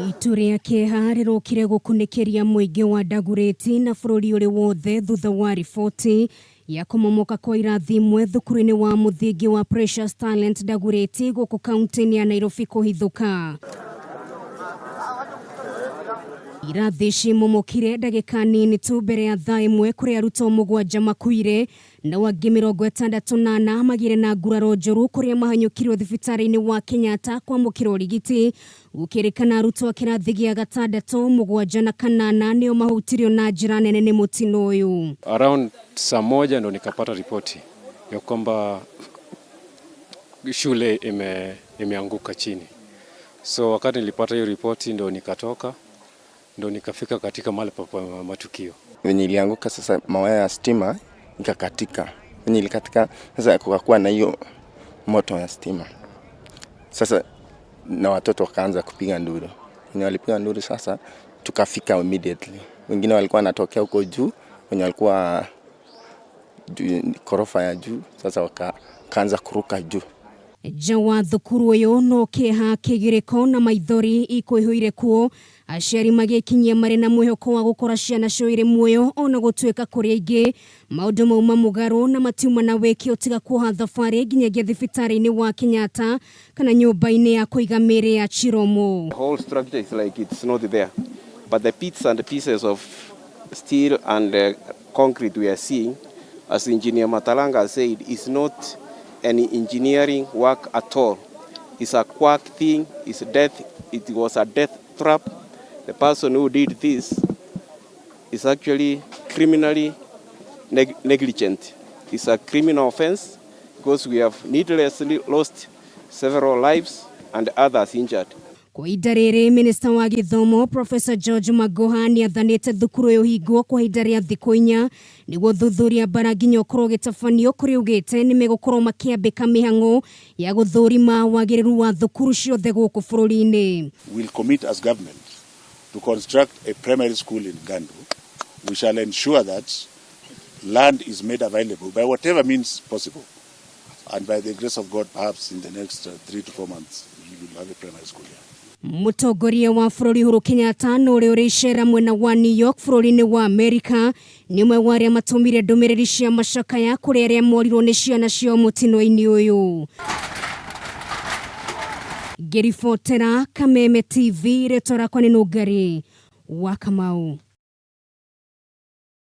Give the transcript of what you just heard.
Itu rĩa kĩeha rĩrokire gũkunĩkĩria mũingĩ wa Dagoretti na bũrũri ũrĩ wothe thutha wa riboti ya kũmomoka kwa irathi imwe thukuru-inĩ wa mũthingi wa Precious Talent Dagoretti gũkũ kaunti-inĩ ya Nairobi kũhithũka. Irathi ici momokire ndagĩka nini tu mbere ya thaa ĩmwe kũrĩa arutwo 7 makuire nao angĩ 64 magire na nguraro njũru kũrĩa mahanyũkirio thibitarĩ-inĩ wa Kenyatta kwamũkĩra ũrigiti. Gũkĩrĩkana arutwo a kĩrathi gĩa 6, 7 na 8 nĩo mahutirio na njĩra nene nĩ mũtino ũyũ. Around saa 1 ndo nikapata ripoti ya kwamba shule imeanguka chini. So wakati nilipata hiyo ripoti ndo nikatoka, ndo nikafika katika mahali pa matukio. Venye ilianguka sasa mawaya ya stima ikakatika. Venye ilikatika sasa kukakuwa na hiyo moto ya stima. Sasa na watoto wakaanza kupiga nduru. Wenye walipiga nduru sasa tukafika immediately. Wengine walikuwa wanatokea huko juu, wenye walikuwa juu, korofa ya juu, sasa wakaanza kuruka juu. Nja wa thukuru ũyũ no kĩeha kĩgirĩko na maithori ikũihũire kuo, aciari magĩkinyia marĩ na mwĩhoko wa gũkora ciana ciao irĩ muoyo ona gũtuĩka kũrĩ aingĩ maũndũ mauma mũgarũ na matiuma na wĩki tiga kuoha thabarĩ nginyagia thibitarĩ-inĩ wa Kenyatta kana nyũmba-inĩ ya kũiga mĩĩrĩ ya Chiromo. The whole structure is like it's not there, but the bits and pieces of steel and concrete we are seeing, as Engineer Matalanga said, is not any engineering work at all. It's a quack thing, it's death, it was a death trap. The person who did this is actually criminally negligent. It's a criminal offense because we have needlessly lost several lives and others injured. Kwa ihinda rĩrĩ minista wa gĩthomo Professor George Magoha nĩathanĩte thukuru ĩyo hingwo kwa ihinda rĩa thikũ 4 nĩguo thuthuria bara nginya ũkorwo ũgĩtabanio kũrĩa augĩte nĩmegũkorwo makĩambĩka mĩhang'o ya gũthũrima wagĩrĩru wa thukuru ciothe gũkũ bũrũri-inĩ. We'll commit as government to construct a primary school in Gandu. We shall ensure that land is made available by whatever means possible. And by the grace of God, perhaps in the next 3 to 4 months, we will have a primary school here. Mũtongoria wa bũrũri Uhuru Kenyatta na ũrĩa ũrĩ icera mwena wa New York bũrũri-inĩ wa Amerika nĩ ũmwe wa arĩa matũmire ndũmĩrĩri cia macakaya kũrĩ arĩa morirwo nĩ ciana ciao mũtino-inĩ ũyũ. Ngĩribotera Kameme TV, rĩtwa rĩakwa nĩ Nũngari wa Kamau.